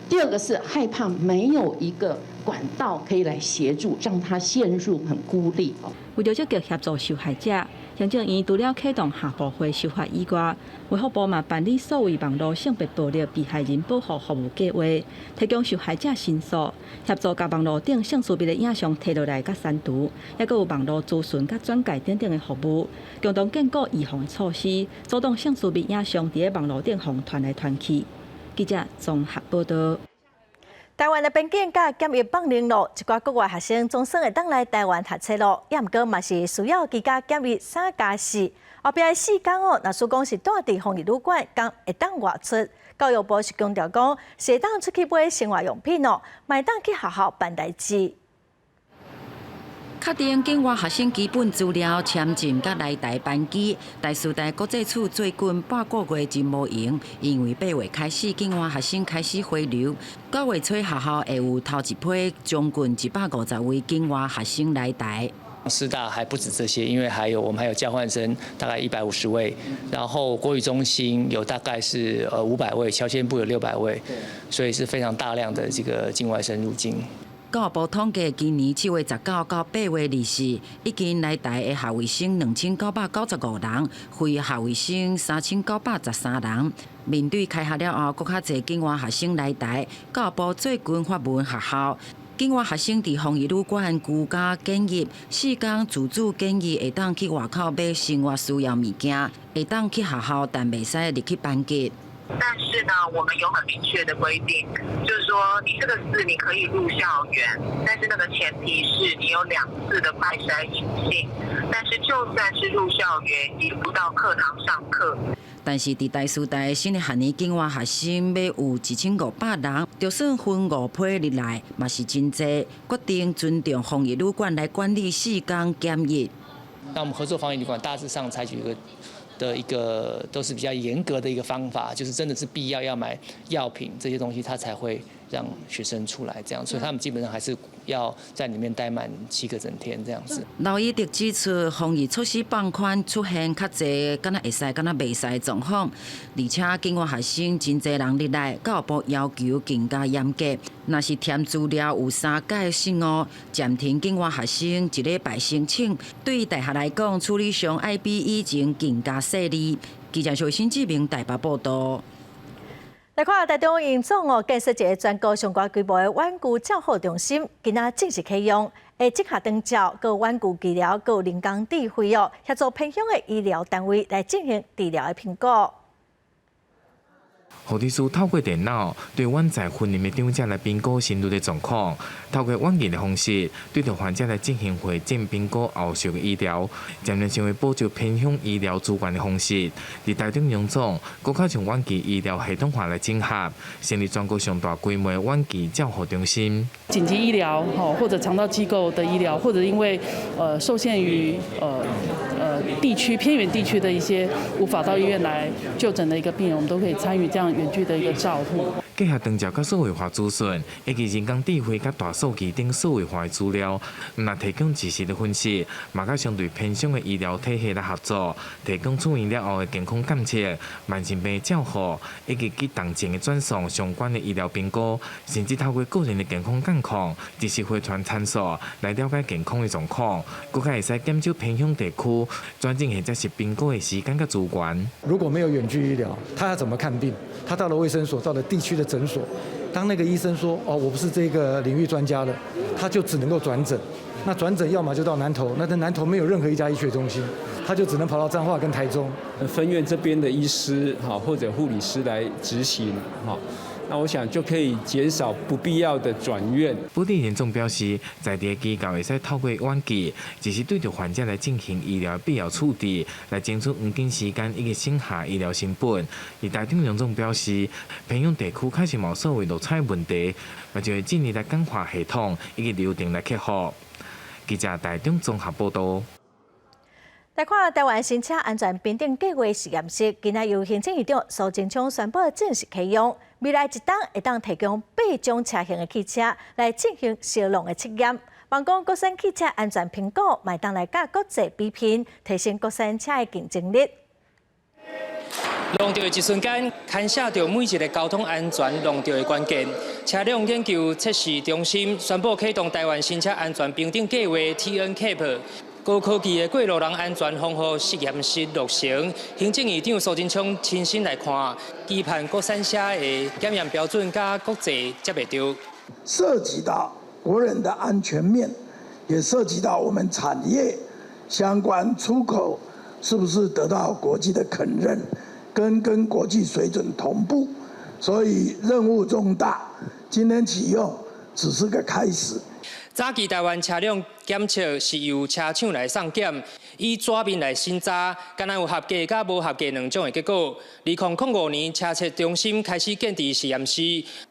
第二個是害怕沒有一個管道可以來協助，讓他陷入很孤立。為著積極協助受害者，行政院除了啟動下部會修法以外，衛福部嘛辦理所謂網路性別暴力被害人保護服務計劃，提供受害者申訴，協助共網路頂性私密的影像提落來佮刪除，抑閣有網路諮詢佮轉介等等的服務，共同建構預防措施，阻擋性私密影像佇咧網路頂予人傳來傳去。記者綜合報道。台灣的邊境佮檢疫放寬囉，一寡國外學生總算會當來台灣讀冊囉，也毋過嘛是需要居家檢疫3加4。後壁的4工哦，若是講是蹛佇防疫旅館，敢會當外出。教育部是強調講，是會當出去買生活用品哦，嘛會當去學校辦代誌。確定境外學生基本資料、簽證佮來台班機，台師大國際處最近半個月真無閒，因為8月開始境外學生開始回流，9月初學校會有頭一批將近150位境外學生來台。師大還不止這些，因為還有我們還有交換生大概150位，然後國語中心有大概是500位，僑遷部有600位，所以是非常大量的這個境外生入境。教育部統計，今年7月19到8月24，已經來台的學位生2995人，非學位生3913人。面對開學了後，閣較濟境外學生來台，教育部最近發文學校，境外學生佇防疫旅館居家檢疫，4工自主檢疫，會當去外口買生活需要物件，會當去學校，但袂使入去班級。但是呢，我們有很明確的規定，就是說你這個四你可以入校園，但是那個前提是你有兩次的快篩陰性。但是就算是入校園，也不到課堂上課。但是佇台師大新的學年境外學生欲有1500人，就算分五批入來，嘛是真濟。決定尊重防疫旅館來管理4工檢疫。那我們合作防疫旅館大致上採取一個的一個都是比較嚴格的一個方法，就是真的是必要要買藥品這些東西，他才會讓學生出來，這樣，所以他們基本上還是要在裡面待滿7個整天這樣子。劉以德指出，防疫措施放寬出現較濟，敢若會使，敢若袂使的狀況，而且境外學生真濟人入來，教育部要求更加嚴格。若是填資料有三改失誤，暫停境外學生一禮拜申請。對大學來講，處理上愛比以前更加細膩。記者徐新志明台北報道。來看台中榮總哦，建設一个全國上懸規模的遠距照護中心，今仔正式啟用，會整合長照、閣遠距醫療、閣人工智慧哦，協助偏鄉的醫療單位來進行治療的評估。護理師透過電腦對遠在雲林的長者來評估心率的狀況，透過軟件的方式對著患者來進行會診評估後續的醫療，漸漸成為補助偏鄉醫療資源的方式。佇台中榮總，閣較將遠距醫療系統化來整合，成立全國上大規模的遠距照護中心。緊急醫療，或者長照機構的醫療，或者因為受限於地區偏遠地區的一些無法到醫院來就診的一個病人，我們都可以參與這樣遠距的一個照護。結合長照佮數位化資訊，以及人工智慧佮大數據等數位化的資料，毋但提供即時的分析，嘛佮相對偏鄉的醫療體系來合作，提供出院了後的健康監測、慢性病照護，以及去重症的轉送相關的醫療評估，甚至透過個人的健康狀況，即時回傳參數來了解健康的狀況，閣較會使減少偏鄉地區轉診或者是評估的時間佮資源。如果沒有遠距醫療，他要怎麼看病？他到了衛生所，到了地區的診所，當那個醫生說：“哦，我不是這個領域專家了”，他就只能夠轉診。那轉診要麼就到南投，那在南投沒有任何一家醫學中心，他就只能跑到彰化跟台中。分院這邊的醫師哈或者護理師來執行哈。那我想就可以減少不必要的轉院。本地人總表示，在地的機構會使透過遠距，即時對著患者來進行醫療必要處置，來爭取黃金時間以及省下醫療成本。而台中榮總表示，偏鄉地區確實有所謂落差問題，嘛就會盡力來簡化系統以及流程來克服。記者台中綜合報道。來看台灣新車安全評等計畫實驗室，今仔由行政院長蘇貞昌宣布正式啟用。未來一冬會當提供八種車型的汽車來進行燒錄的測驗。望講國產汽車安全評估，嘛會當來佮國際比拼，提升國產車的競爭力。撞著的一瞬間，牽涉著每一个交通安全撞著的關鍵。車輛研究測試中心宣布啟動台灣新車安全評等計畫 TNCAP。高科技的過路人安全防護實驗室落成，行政院長蘇貞昌親身來看，期盼國產車的檢驗標準佮國際接會著。涉及到國人的安全面，也涉及到我們產業相關出口是不是得到國際的肯認，跟國際水準同步，所以任務重大。今天啟用只是個開始。早期台灣車輛檢測是由車廠來送檢，以紙面來審查，敢若有合格佮無合格兩種的結果。2005年車測中心開始建置實驗室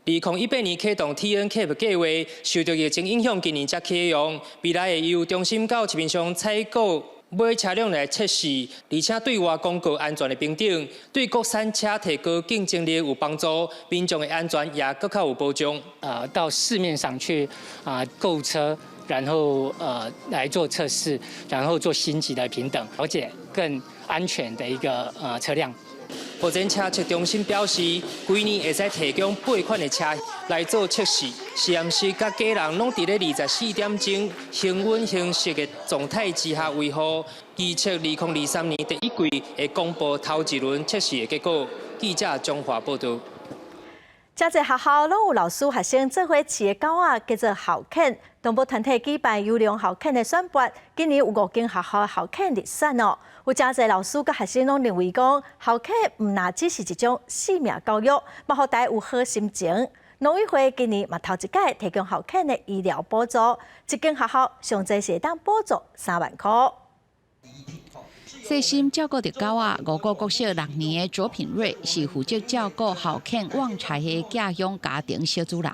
，2018年啟動 TNCAP 計畫，受著疫情影響，今年才啟用。未來會由中心到市面上採購買車輛來測試，而且對外公告安全的評等，對國產車提高競爭力有幫助，民眾的安全也閣較有保障。到市面上去啊購車，然後來做測試，然後做星級的評等，了解更安全的一個車輛。目前車測中心表示，規年會使提供八款的車來做測試，實驗室佮家人攏佇咧24點鐘恆溫恆濕的狀態之下維護。預測2023年第一季會公布頭一輪測試的結果。記者張華報道。遮濟學校攏有老師學生做伙飼的狗仔，叫做校犬。動保團體舉辦優良校犬的選拔，今年有五間學校校犬入選哦。有誠濟老師佮學生攏認為講，校犬毋但只是一種生命教育，嘛予大家有好心情。農委會今年嘛頭一擺提供校犬的醫療補助，一間學校上濟是會當補助3萬箍。細心照顧著狗仔，五股國小六年的卓品瑞是負責照顧校犬旺財的寄養家庭小主人，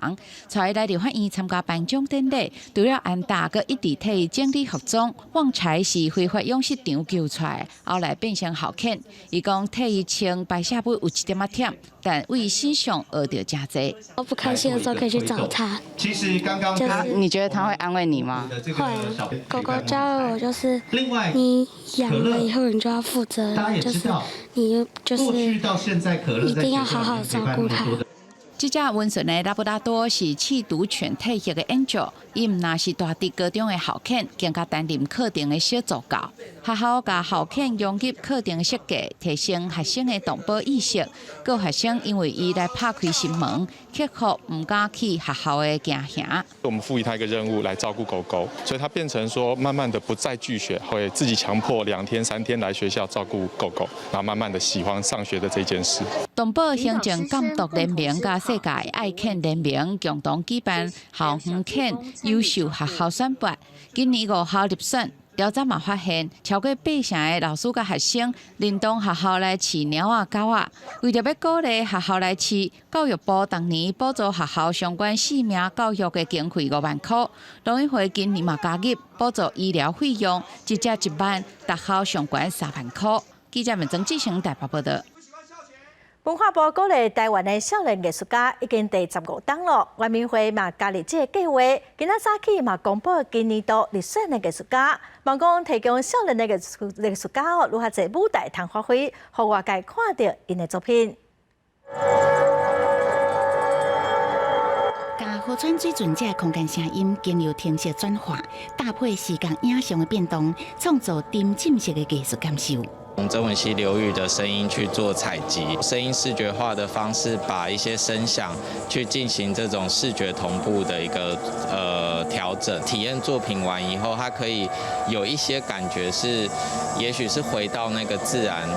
帶伊來立法院參加頒獎典禮，除了安搭，閣一直替伊整理服裝。旺財是非法養殖場救出來，後來變成校犬。伊講替伊清排泄物有一點仔忝，但為伊身上學著誠濟。我不開心的時候可以去找他。其實剛剛就是你覺得他會安慰你嗎？會。狗狗教我就是，你養了以後你就要負責任，就是你就是一定要好好照顧它。這隻溫順的拉布拉多是試毒犬退役的 Angel，伊毋但是蹛佇高中的校犬，更加擔任課程的小助教。學校共校犬融入課程設計，提升學生的動保意識。閣有學生因為伊來拍開心門，克服毋敢去學校的驚嚇。我們賦予他一個任務來照顧狗狗，所以他變成說，慢慢的不再拒學，會自己強迫2天3天來學校照顧狗狗，然後慢慢的喜歡上學的這件事。動保行政監督聯盟佮世界愛犬聯盟共同舉辦校園犬優秀學校選拔，今年五校入選。調查嘛發現，超過八成的老師佮學生認同學校來飼貓仔狗仔。為著欲鼓勵學校來飼，教育部當年補助學校相關性命教育的經費5萬箍。農委會今年嘛加入補助醫療費用，一隻1萬，逐校上懸3萬箍。記者們曾志成台北報導。文化部鼓勵台灣的少年藝術家已經第十五冬囉，原民會嘛加入這个計劃，今仔早起嘛公布今年度入選的藝術家，望講提供少年的藝術家哦，愈較濟舞台通發揮，予外界看著𪜶的作品。共河川水準這空間聲音經由程式轉化，搭配視覺影像的變動，創造沉浸式的藝術感受。從曾文溪流域的聲音去做採集，聲音視覺化的方式，把一些聲響去進行這種視覺同步的一個調整。體驗作品完以後，它可以有一些感覺是，也許是回到那個自然。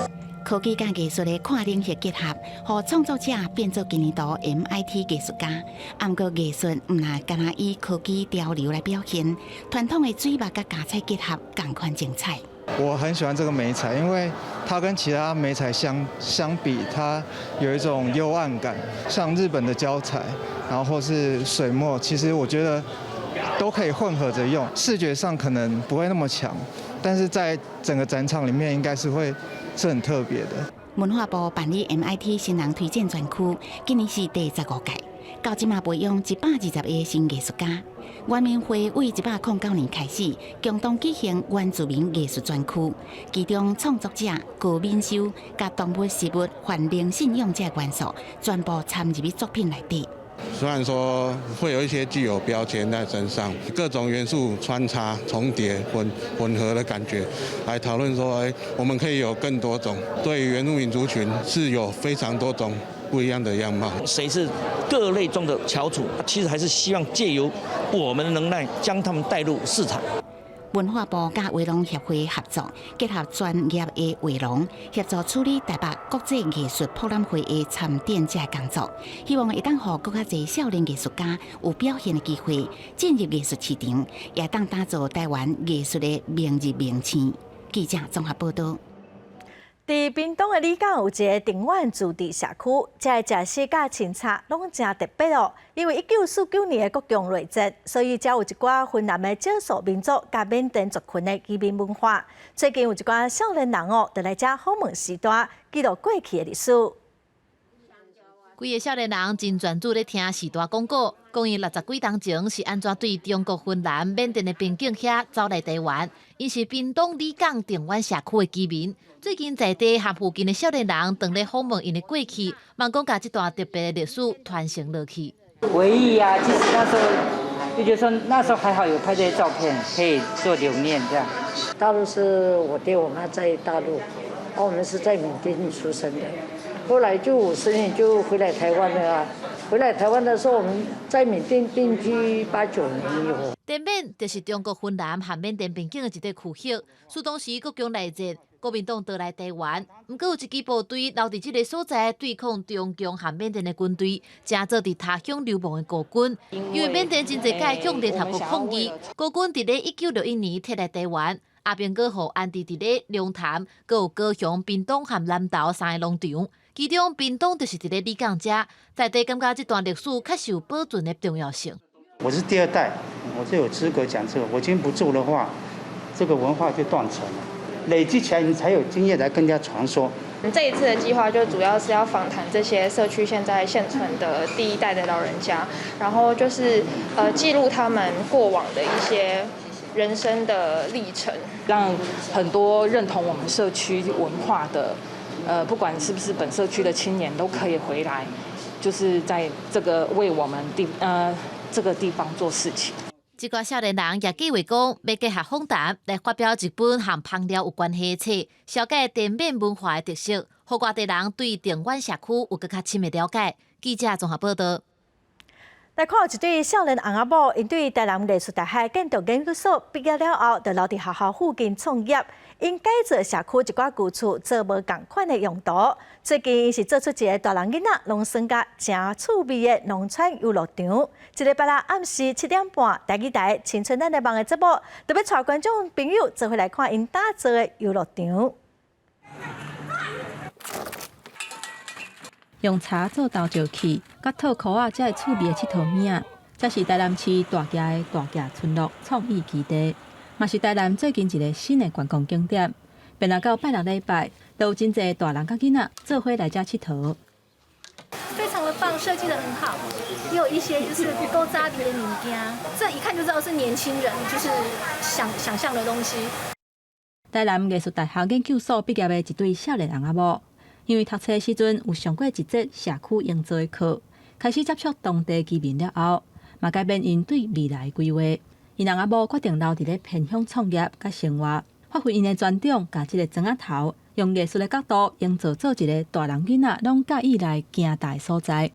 科技佮藝術的跨領域結合，予創作者變做今年度 MIT 藝術家。毋過藝術毋但干焦以科技潮流來表現，傳統的水墨佮膠彩結合，仝款精彩。我很喜歡這個媒材，因為它跟其他媒材相比，它有一種幽暗感，像日本的膠彩，然後或是水墨，其實我覺得都可以混合着用，視覺上可能不會那麼強，但是在整個展場裡面應該是會是很特別的。文化部辦理 MIT 新人推薦專區，今年是第十五屆，到這馬培養120個新藝術家。原民會對109年開始，共同舉行原住民藝術專區，其中創作者高敏修共動物、食物、環境、信仰這元素，全部參入作品內底。雖然說會有一些具有標籤在身上，各種元素穿插、重疊、混合的感覺，來討論說，哎，我們可以有更多種，對於原住民族群是有非常多種不一樣的樣貌。誰是各類中的翹楚？其實還是希望借由我們的能耐，將他們帶入市場。文化部佮畫廊協會合作，結合專業的畫廊協助處理台北國際藝術博覽會的參展者工作，希望會當予閣較濟少年藝術家有表現的機會，進入藝術市場，也當打造台灣藝術的明日明星。記者綜合報導。佇屏東的里港有一个定遠自治社區，遮的食肆佮清茶攏誠特別哦。因為1949年的國共內戰，所以遮有一寡雲南的少數民族佮緬甸族群的移民文化。最近有一寡少年人哦，就來遮訪問序大，記錄過去的歷史。幾个少年人真專注咧聽序大講古，講伊六十幾冬前是按怎對中國雲南緬甸的邊境遐走來台灣，𪜶是屏東里港定遠社區的居民。最近在地和附近的少年人當咧訪問𪜶的過去，望講共這段特別的歷史傳承落去。回憶啊，其實那時候就覺得說那時候還好有拍這些照片，可以做留念這樣。大陸是我爹我媽在大陸，我們是在緬甸出生的。後來就50年就回來台灣了啊！回來台灣的時候，我們在緬甸定居89年以後。滇緬就是中國雲南和緬甸邊境的一個區域。自當時國共內戰，國民黨逃來台灣，毋過有一支部隊留佇這个所在對抗中共和緬甸的軍隊，成做佇他鄉流亡的孤軍。因為緬甸真濟擺向聯合國抗議，孤軍佇咧1961年撤來台灣。阿兵哥予安置佇咧龍潭，閣有高雄、屏東和南投三个農場。其中屏東就是佇咧里港遮，在地感覺這段歷史較受保存的重要性。我是第二代，我就有資格講這個。我今天不做的話，這個文化就斷層了。累積起來，你才有經驗來跟人家傳說。這一次的計劃就主要是要訪談這些社區現在現存的第一代的老人家，然後就是記錄他們過往的一些人生的歷程，讓很多認同我們社區文化的，不管是不是本社區的青年都可以回來，就是在這個為我們這個地方做事情。這寡少年人也計劃講，欲結合訪談來發表一本和芳療有關係的冊，紹介店面文化的特色，予外地人對定遠社區有閣較深的了解。記者綜合報道。來看一對少年翁仔某，𪜶對台南藝術大學建築研究所畢業了後，就留佇學校附近創業。𪜶改造社區一寡舊厝做無仝款的用途。最近𪜶是做出一个大人囡仔攏耍甲誠趣味的農村遊樂場。這禮拜六暗時7點半，台語台《青春咱的夢》的節目，特別帶觀眾朋友做伙來看𪜶打造的遊樂場。用柴做投石器，佮套箍仔，才會趣味的𨑨迌物仔，這是台南市大墘的大墘村落創意基地，嘛是台南最近一个新的觀光景點。便來到拜六禮拜，都有真濟大人佮囡仔做伙來遮𨑨迌。非常的棒，設計得很好，也有一些就是古早味的物件，這一看就知道是年輕人就是想想像的東西。台南藝術大學研究所畢業的一對少年翁仔某。因為讀冊時陣有上過一節社區營造的課，開始接觸當地居民了後，嘛改變𪜶對未來的規劃。𪜶翁仔某決定留佇咧偏鄉創業佮生活，發揮𪜶的專長，共這个莊仔頭用藝術的角度營造做一个大人囡仔攏佮意來行踏的所在。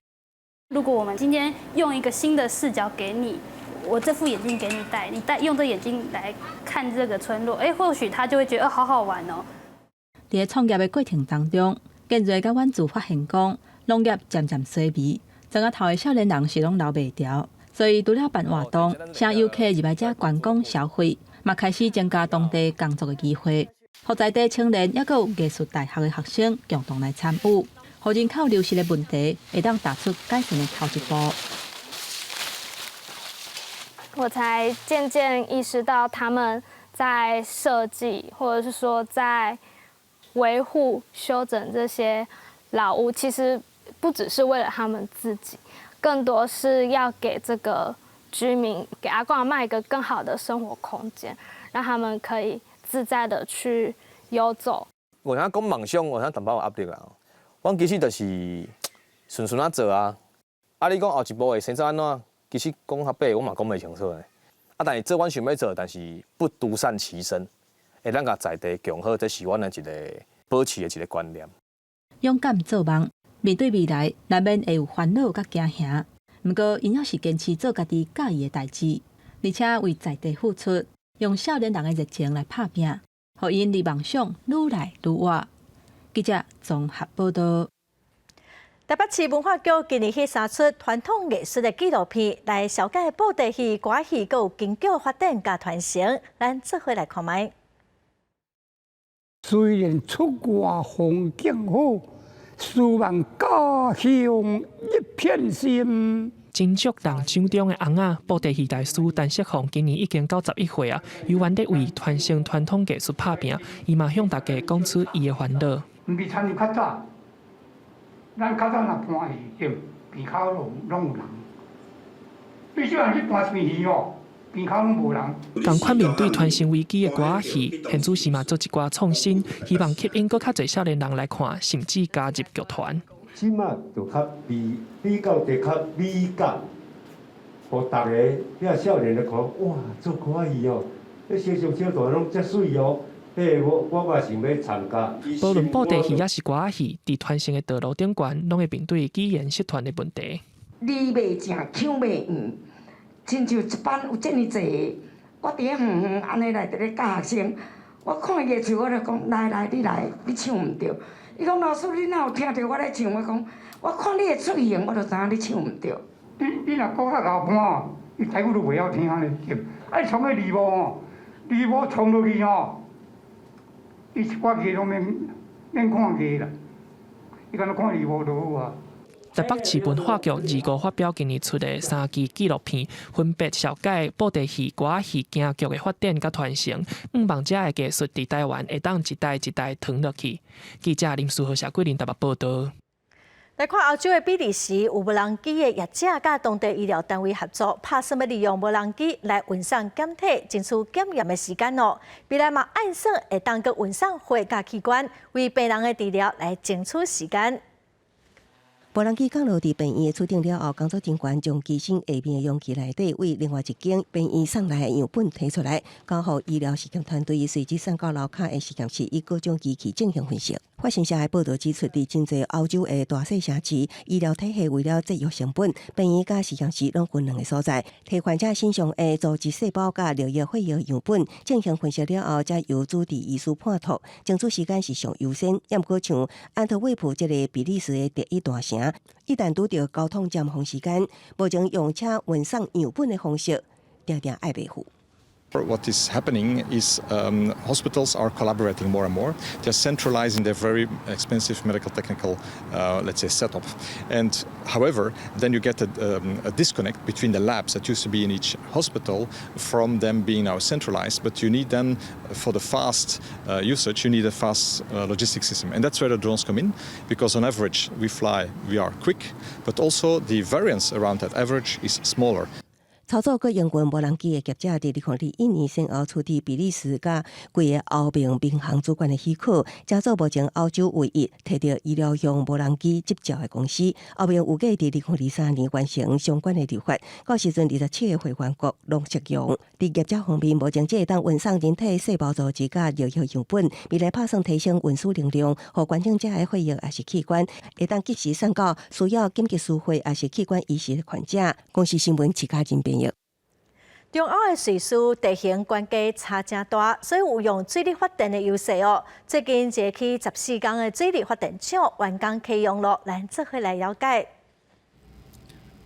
如果我們今天用一個新的視角給你，我這副眼鏡給你戴，你戴用這眼鏡來看這個村落，或許他就會覺得好好玩哦。佇咧創業的過程當中，建瑞佮阮自發現講，農業漸漸衰微，莊仔頭的少年人是攏留袂牢，所以除了辦活動，請遊客入來遮觀光消費，嘛開始增加當地工作的機會，予在地青年抑閣有藝術大學的學生共同來參與，予人口流失的問題會當踏出改善的頭一步。我才漸漸意識到他們在設計，或者是說在維護、修整這些老屋，其實不只是為了他們自己，更多是要給這個居民、給阿公阿嬤一個更好的生活空間，讓他們可以自在的去遊走。我聽講夢想，我聽淡薄有壓力啦。阮其實就是順順仔做啊。啊，你講後一步會生做按怎？其實講較白，我嘛講袂清楚的。啊，但是做阮想欲做，但是不獨善其身，會當共在地共好，這是阮的一个保持的一个觀念。勇敢做夢，面對未來，難免會有煩惱佮驚嚇。毋過，𪜶猶是堅持做家己佮意的代誌，而且為在地付出，用少年人的熱情來拍拚，予𪜶離夢想愈來愈遠。記者綜合報道。台北市文化局今年彼三出傳統藝術的紀錄片，來紹介布袋戲、歌仔戲，閣有京劇發展佮傳承。咱做伙來看覓。雖然出外風景好，思望家鄉一片心。真足人手中的尪仔，布袋戲大師陳錫鳳今年已經91歲啊，猶原咧為傳承傳統藝術拍拚，伊嘛向大家講出伊的煩惱。毋是親像較早，咱較早若搬戲對，邊口攏有人。你這人去搬戲哦，邊口攏無人。仝款面對傳承危機的歌仔戲，現主時嘛做一寡創新，希望吸引閣較濟少年人來看，甚至加入劇團。這馬就較比較地較美感，予逐个遐少年來看，哇，做歌仔戲哦，彼小小小大攏遮媠哦，彼我嘛想欲參加。無論布袋戲抑是歌仔戲，佇傳承的道路頂懸，攏會面對語言失傳的問題。字袂正，腔袂圓，親像一班有遮爾濟个，我佇咧遠遠按呢來佇咧教學生，我看伊的喙，我就講來來，你來，你唱毋著。伊講老師，你哪有聽著我咧唱？我講，我看你的喙型，我就知影你唱毋著。你若閣較𠢕搬，伊台語都袂曉聽咧，對。啊，創个字幕吼，你無衝落去吼，伊一寡戲攏免免看戲啦，伊敢若看字幕就好啊。台北市文化局二五發表今年出的三支紀錄片，分別紹介布袋戲、歌仔戲、京劇的發展佮傳承，向望這个藝術佇台灣會當一代一代傳落去。記者林書豪、謝桂林台北報導。來看歐洲的比利時，有無人機的業者佮當地醫療單位合作，拍算欲利用無人機來運送檢體，爭取檢驗的時間哦。未來嘛按算會當閣運送血佮器官，為病人的治療來爭取時間。無人機降落佇病院的厝頂了後，工作人員將機身下面的容器內底為另外一間病院送來的樣本提出來，交予醫療實驗團隊隨即送到樓跤的實驗室，以各種機器進行分析。法新社的報道指出，佇真濟歐洲的大細城市，醫療體系為了節約成本，病院佮實驗室攏分兩个所在，提患者身上的組織細胞佮尿液、血液樣本進行分析了後，才由主治醫師判斷，爭取時間是上優先。毋過像安特衛普這个比利時的第一大城，一旦拄著交通尖峰時間，目前用車運送樣本的方式，定定愛袂赴。 What is happening is hospitals are collaborating more and more. They're centralizing their very expensive medical technical, let's say, setup. And however, then you get a disconnect between the labs that used to be in each hospital from them being now centralized. But you need then, for the fast usage, you need a fast logistics system. And that's where the drones come in, because on average we fly, we are quick, but also the variance around that average is smaller. 操作佮營運無人機的業者，佇2021年先後取得比利時佮規個歐盟民航主管的許可，成做目前歐洲唯一提著醫療用無人機執照的公司。歐盟預計佇2023年完成相關的立法，到時陣27個會員國攏適用。佇業者方面，目前只會當運送人體細胞組織佮尿液樣本，未來拍算提升運輸能量，予捐贈者的血液抑是器官，會當及時送到需要緊急輸血抑是器官移植的患者。公視新聞徐嘉仁編譯。中歐的瑞士地形懸低差誠大，所以有用水力發電的優勢哦。最近一个起14工的水力發電廠完工啟用囉，咱做伙來了解。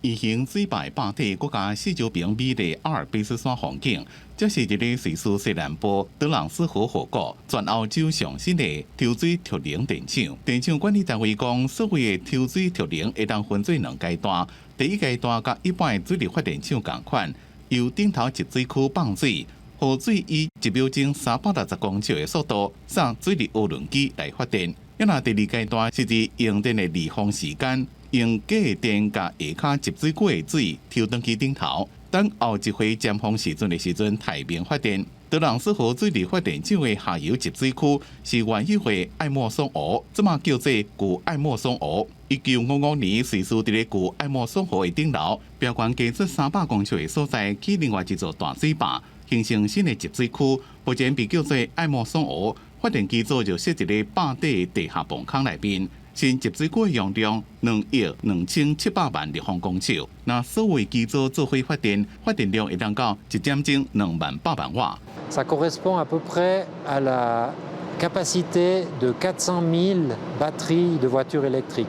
圓形水壩壩底，閣加四周爿美麗阿爾卑斯山風景，這是佇咧瑞士西南部德朗斯河河谷，全歐洲上新的抽水蓄能電廠。電廠管理單位講，所謂的抽水蓄能會當分做兩階段，第一階段佮一般的水力發電廠仝款，由頂頭集水區放水，予水以一秒鐘360公尺的速度送水力渦輪機來發電。啊若第二階段是佇用電的離峰時間，用假電共下跤集水區的水抽轉去頂頭，等後一回尖峰時陣的時陣，大明發電。德朗斯河水力發電廠的下游集水區是原有的艾莫松湖，這馬叫做舊艾莫松湖。1955年，瑞士佇咧舊艾莫松湖的頂樓，標懸加出300公尺的所在，起另外一座大水壩，形成新的集水區，目前被叫做艾莫松湖。發電機組就設佇咧壩底地下泵腔內面。新集水區容量2億2700萬立方公尺，若所有機組做伙發電，發電量會當到一點鐘2萬8萬瓦。 Ça correspond à peu près à la capacité de 400 000 batteries de voitures électriques.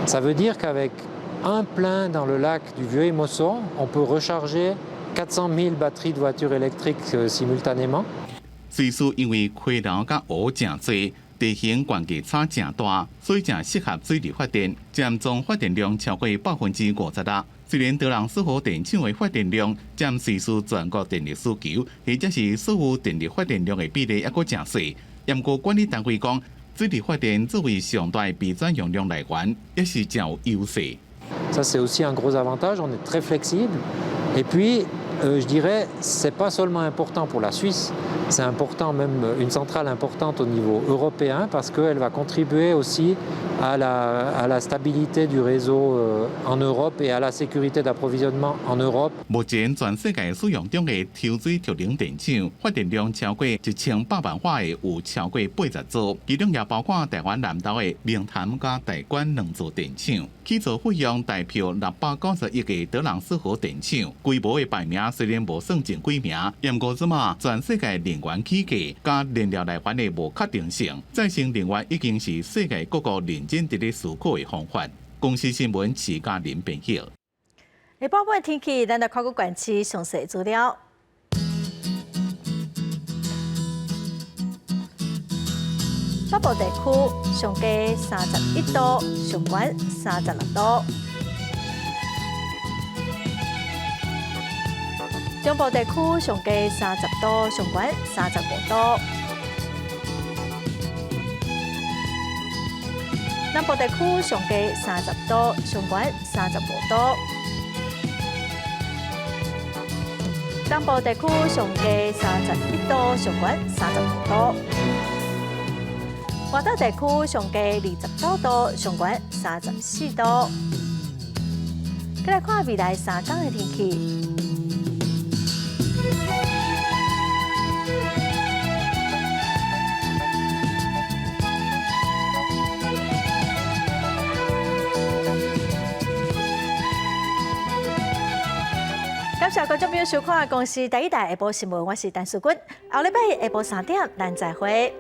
Ça veut dire qu'avec un plein dans le lac du Vieux Émosson, on peut recharger 400 000 batteries de voitures électriques simultanément. 瑞士因為溪流佮湖誠濟，地形懸低差誠大，所以誠適合水力發電，佔總發電量超過56%。雖然德朗斯河電廠的發電量佔瑞士全國電力需求，或者是所有電力發電量的比例猶閣誠細。毋過管理單位講，水力發電作為上大備轉容量來源，也是誠有優勢。 Ça c'est aussi un gros avantage, on est très flexible. Et puis, je dirais, c'est pas seulement important pour la Suisse, c'est important même une centrale importante au niveau européen parce qu'elle va contribuer aussi à la stabilité du réseau en Europe et à la sécurité d'approvisionnement en Europe. 目前全世界使用中的抽水蓄能電廠發電量超過1100萬瓦的有超過80座，其中也包括台灣南投的龍潭佮大觀兩座電廠。起造費用台票690億的德朗斯河電廠，規模的排名雖然無算前幾名，毋過這馬全世界能源起價佮燃料來源的無確定性，再生能源已經是世界各國認真佇咧思考的方法。公視新聞徐嘉玲編譯。下晡晡天氣，咱來看閣縣市詳細資料。北部地區上低31度，上懸36度。中部地區上低30度，上懸35度。南部地區上低30度，上懸35度。東部地區上低31度，上懸35度。外島地區上低29度，上懸34度。閣來看未來3工的天氣。感謝觀眾朋友收看《公視第一台下晡新聞》，我是陳淑君。後禮拜下晡3點，咱再會。